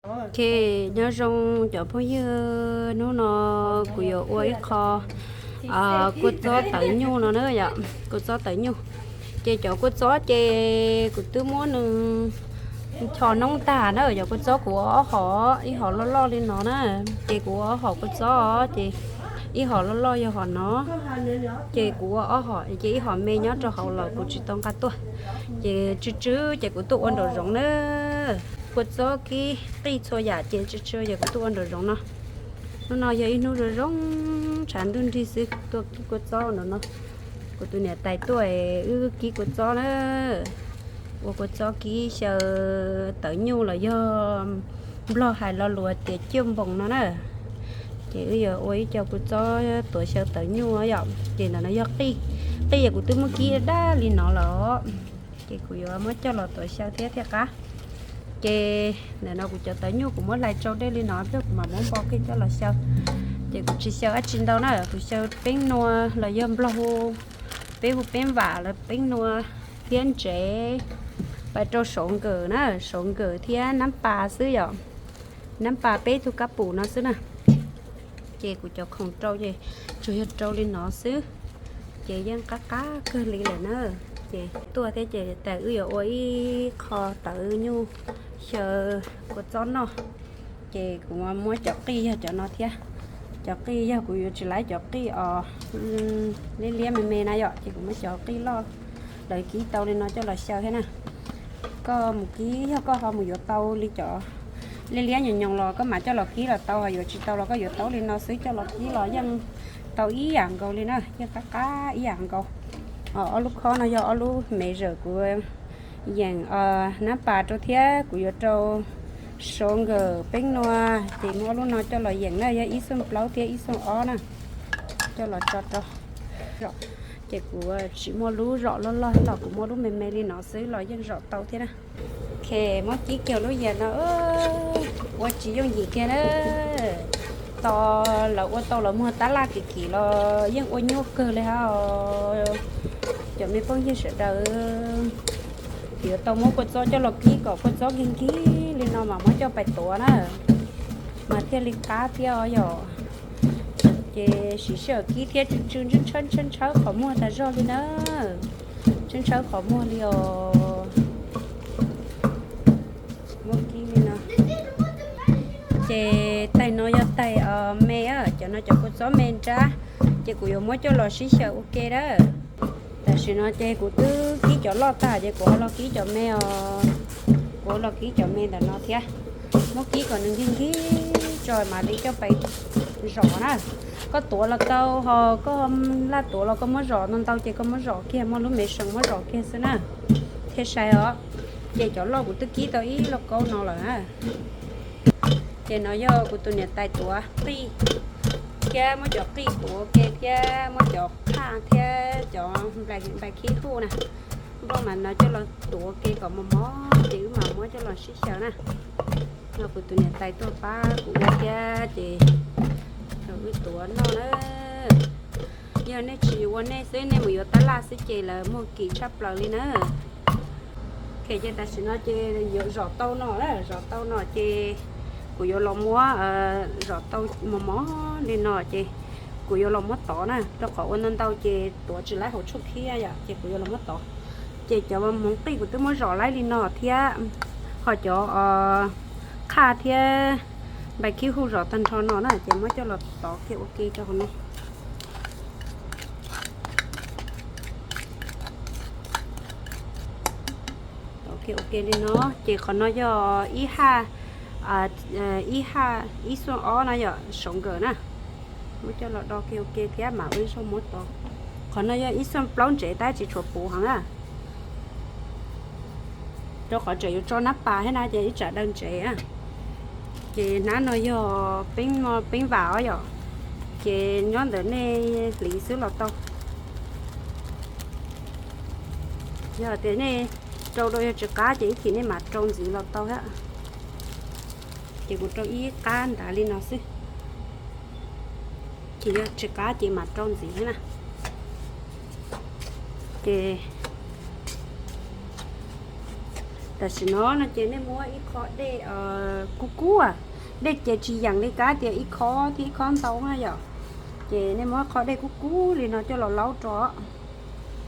Ok, nyob zoo cov phooj ywg, hnub no kuv yuav ua ib qho kua txob tawv nyuj no na yom, kua txob tawv nyuj. Ces cov kua txob ces kuv twb muab nws ncho noob tag na, cov kua txob kuv ua ob hom, ib hom loj loj li no na, ces kuv ua ob hom kua txob ces ib hom loj loj yog hom no, ces kuv ua ob hom ces ib hom me nyob rau hauv los kuv tsis tau nqa tuaj. Ces tsw tsw ces kuv tuaj ua nraum zoov na. Kua txob kib qij txhua yam ces tsw tsw ces kuv tuaj ua nraum zoov no. Hnub no yog ib hnub zoo zoo, tshav ntuj nrig xwb, tuaj kib kua txob nraum no. Kuv tus niam tais tuaj wb kib kua txob na, ua kua txob kib xyaw tawv nyuj los yog Nplog hais lo lus tias ciaj npoos no na. Ces wb yuav ua ib co kua txob tuav xyaw tawv nyuj yom. Ces ntawm no yog qij, qij yog kuv twb muab kib dab li no lawm, ces kuv yuav muab coj los tuav xyaw thiab thiaj qab. Ces ntawm no kuv cov tawv nyuj kuv muab hlais tsau dej li no, pliag kuv mam muab npo kiag coj los xyaw. Ces kuv tsis xyaw dab tsi ntau na, kuv xyaw peeb nua los yog Nplog hu, peb hu peeb vam los peeb nua, thiab ntsev, pais rau saum nkawm na, saum nkawm thiab nab pas xwb yom. Nab pas peb tug kab pum no xwb na. Ces kuv cov khoom rau ces tsuas yog rau li no xwb, ces yeej qab qab kawg li lawm na. Ces tuaj thiab ces tas wb yuav ua ib qho tawv nyuj xyaw kua txob noj. Ces kuv muab cov qij yog cov no thiab. Cov qij yog kuv yuav tsis laib cov qij os liab liab me me na yom, ces kuv muab cov qij loj lawv kib tau li no coj los xyaw thiab na. Koj mus kib yog koj ho mus yuav tau li cov liab liab nyoos nyoos los koj mam coj los kib los tau, ho yuav tsis tau los koj yuav tau li no xwb coj los kib los yeej tau ib yam nkaus li na, yeej qab qab ib yam nkaus. Ob lub khob no yog ob lub me zawm kuv yeem nab pas rau thiab kuv yuav rau saum nkawm peeb nua, ces muab ob lub no coj los yeem na, yog ib xuj plaub thiab ib xuj ob na, coj los tso rau. Ces kuv tsis muaj lub zom loj loj los kuv muaj lub me me li no xwb los yeej zom tau thiab na. Ok, muab kib kiag lub yias no ua tsis yooj yim kiag na. Tos lawv ua tau lawv muag tab laj kim kim los yeej ua nyuaj kawg li hab. Cov me phooj ywg sawv daws, yuav tau muab kua txob coj los kib kom kua txob nkig nkig li no mas muab coj pais tuav na, mas thiaj li qab thiab os yom. Ces siv sij hawm kib thiab tsw tsw ntshawb ntshawb ntshawb qhov muag tas zog li na. Ntshawb ntshawb qhov muag li os. Muab kib li no. Ces tais no yog tais me, cov no cov kua txob me nrab, ces kuv yuav muab coj los sib xyaw ua ke dab. Tam sim no ces kuv twb kib cov loj tag ces kuv ho los kib cov me os. Kuv ho los kib cov me ntawm no thiab. Muab kib kom nws nkig nkig tso mam li coj pais zom na. Koj tuav los tau, ho koj laj tuav los koj muab zom ntau ntau ces koj muab zom kiag, muaj lub me seem muab zom kiag xwb na, thiaj sai os. Ces cov loj kuv twb kib tau ib lauj kaub no lawm na. Ces no yog kuv tus niam tais tuav qij thiab muab cov qij tuav ua ke thiab muab cov qhaj thiab cov nplais khib huj na, nplooj mas no coj los tuav ua ke kom mos mos ces wb mam muab coj los sib xyaw na. No kuv tus niam tais tuaj pab kuv ua thiab ces wb tuav noj na. Yog nej tsis ua nej xwb, nej mus yuav tab laj xwb ces lawv muag kim tshaj plaws li na. Ok, ces tam sim no ces yuav zom tau no, zom tau no ces kuv yuav los muab, zom tau mos mos li no ces kuv yuav los muab tov na, rau qhov ua ntau ntau ces tuav tsis laib hauv tshuaj khib yom, ces kuv yuav los muab tov. Ces cov hmoov qij kuv twb muab zom laib li no thiab, ho cov qhaj thiab nplais khib huj zom tag nrho no na, ces muab coj los tov kiag ua ke rau hauv no. Tov kiag ua ke li no, ces qhov no yog ib haj, ib haj ib xuaj ob na yom, saum nkawm na. Muab coj los do kiag ua ke thiab mam ua ib zaug muab tov. Qhov no yog ib xuaj plaub ntsev tab tsis tshuav puv heev na, rau qhov tseem yuav tso nab pas thiab na ces ib tsam daw ntsev na. Ces hnab no yog peeb, peeb vam os yom, ces nyob ntawm nej hliv xwb los tau. Yog tias nej rau rau yog tsis qab ces ib chim nej mam rau ntxiv los tau thiab. Ces kuv rau ib qab nrad li no xwb, ces yog tsis qab ces mam rau ntxiv thiab na. Ces Tam sim no no ces nej muab ib qho dej kub kub, dej ces tsis yeem li kab tias ib khob thiab ib khob ntau na yom. Ces nej muab qho dej kub kub li no coj los laub rau.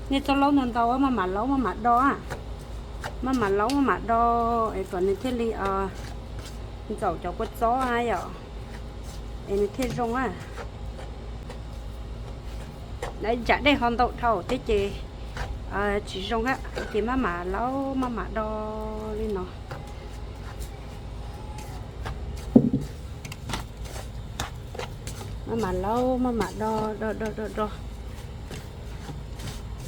Nej txhob laub ntau ntau, maj mam laub maj mam do, maj mam laub maj mam do es kom nws thiaj li ntxaum cov kua txob na yom, es nws thiaj zoo. Tsam dej ho ntau dhau thiab ces tsis zoo, ces maj mam laub maj mam do li no. Maj mam laub maj mam do do do do do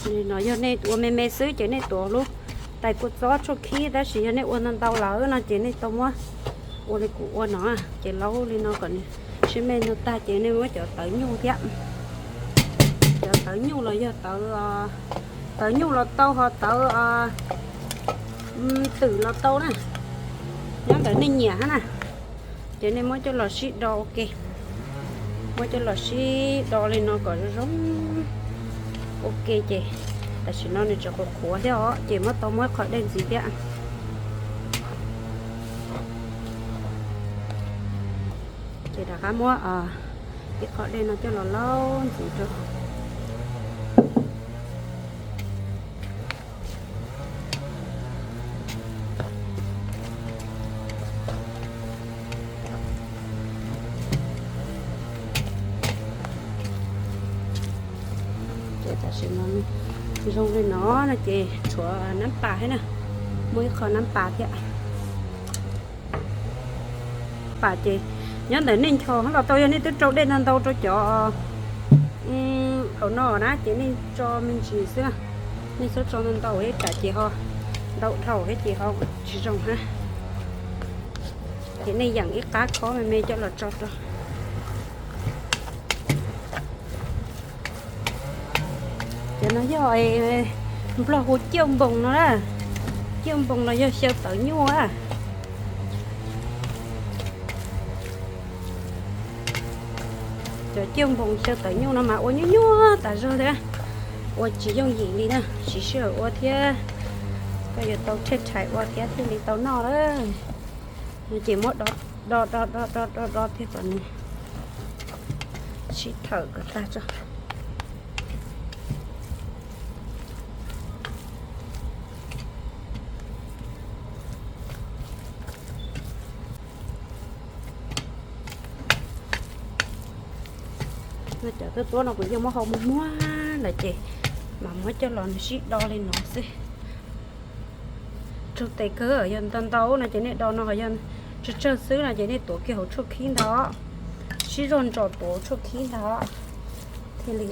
li no. Yog nej ua me me xwb ces nej tuav lub tais kua txob tshuaj khib, tab sis yog nej ua ntau ntau lawm no ces nej tau muab ua li kuv ua no, ces laub li no kom nws sib me no tag ces nej muab cov tawv nyuj thiab. Cov tawv nyuj los yog tawv, tawv nyuj los tau, ho tawv twm los tau na, nyob ntawm nej nyiam hab na. Ces nej muab coj los sib do ua ke, muab coj los sib do li no kom zoo zoo ua ke ces tam sim no nws tseem qhuav qhuav thiab os, ces muab tau muab ib qho dej ntxiv thiab. Ces rov qab muab ib qho dej no coj los laub ntxiv rau. Ces tam sim no zoo li no no ces tshuav nab pas thiab na, muaj ib qho nab pas thiab. Pas ces nyob ntawm nej ncho los tau, yog nej twb rau dej ntau ntau rau cov hauv no na ces nej tso me ntsis xwb, nej txhob tso ntau ntau ib tsam ces ho ntau dhau thiab ces ho tsis zoo hab. Ces nej yeem ib qab khob me me coj los tso rau. Cov no yog Nplog hu ciaj npoos no na, ciaj npoos los yog xyaw tawv nyuj a. Cov ciaj npoos xyaw tawv nyuj no mas ua nyuaj nyuaj tas zog thiab, ua tsis yooj yim li na, siv sij hawm ua thiab, koj yuav tau tshaj tshais ua thiab thiaj li tau noj lawm. No ces muab do do do do do do do thiab kom nws sib thawm kom tag tso. No cov tuab tuab no kuv yeej muab hau muag muag lawm ces mam muab coj los nws sib do li no xwb. Raug tes kawg, yog ntau ntau no ces nej do no, yog tsawg tsawg xwb no ces nej tuav kiag hauv tshuaj khib ntag, sib zog ntsos tuav hauv tshuaj khib ntag thiaj li.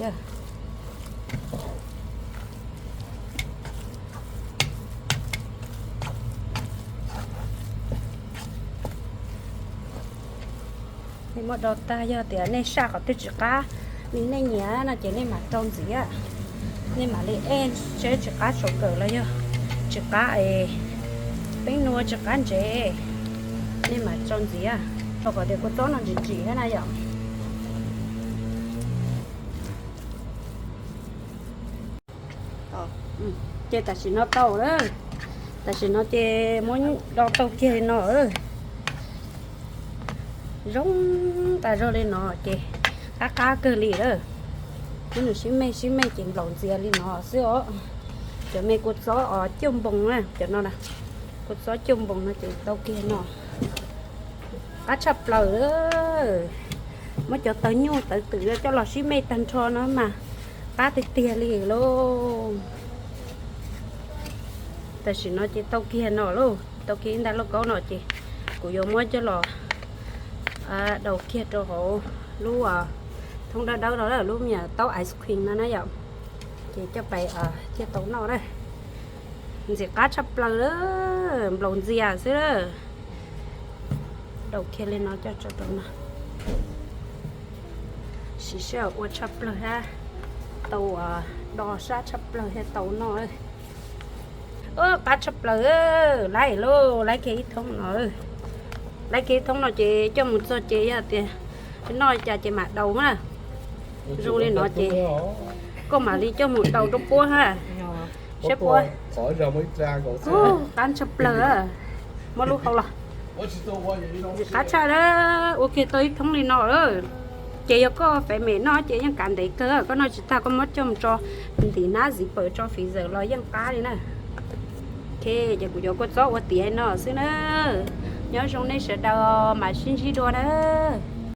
Nej muab do tag, yog tias nej saj qhov twg tsis qab li nej nyiam no ces nej mam rau ntxiv, nej mam li ej seb tsis qab saum kawm los yog tsis qab es peeb nua tsis qab ntsev, nej mam rau ntxiv, rau kom tias kua txob no ntsim ntsim thiab na yom. Ces tam sim no tau lawm, tam sim no ces muab do tau kiag li no. Zoo tas zog li no ces qab qab kawg li lawm. Muab nws sib me sib me ces nplaum ntxias li no xwb os. Cov me kua txob os ciaj npoos na, cov no na, kua txob ciaj npoos no ces tau kiag no. Qab tshaj plaws. Muab cov tawv nyuj tawv twm coj los sib me tag nrho no mas qab tiag tiag li lauj. Tam sim no ces tau kiag no lauj, tau kiag ib nta lauj kaub no ces kuv yuav muab coj los daus kiag rau hauv lub thoob dawb dawb no, lub me nyuam taub ice cream no na yom. Ces coj pais thiaj tau noj na. Ntxim qab tshaj plaws, nplaum ntxias xwb. Daus kiag li no coj tso rau no. Siv sij hawm ua tshaj plaws thiab, tau do sab tshaj plaws thiab tau noj. Qab tshaj plaws, laib lauj, laib kiag ib thoob no. Laib kiag ib thoob no ces coj mus txog ces yog tias noj cas ces mam daus na. Zoo li no ces koj mam li coj mus daus rau puab hab. Saib puas qab tshaj plaws, muab lub hau los. Ntxim qab tshaj na, ua kiag tau ib thoob li no. Ces yog koj fev mem noj ces yeej kav ntev kawg, koj noj tsis tag koj muab coj mus tso ntim hnab zipper tso freezer los yeej qab li na. Ok, ces kuv yuav kua txob ua tiav no xwb na. Nyob zoo nej sawv daws, mam sib ntsib dua na.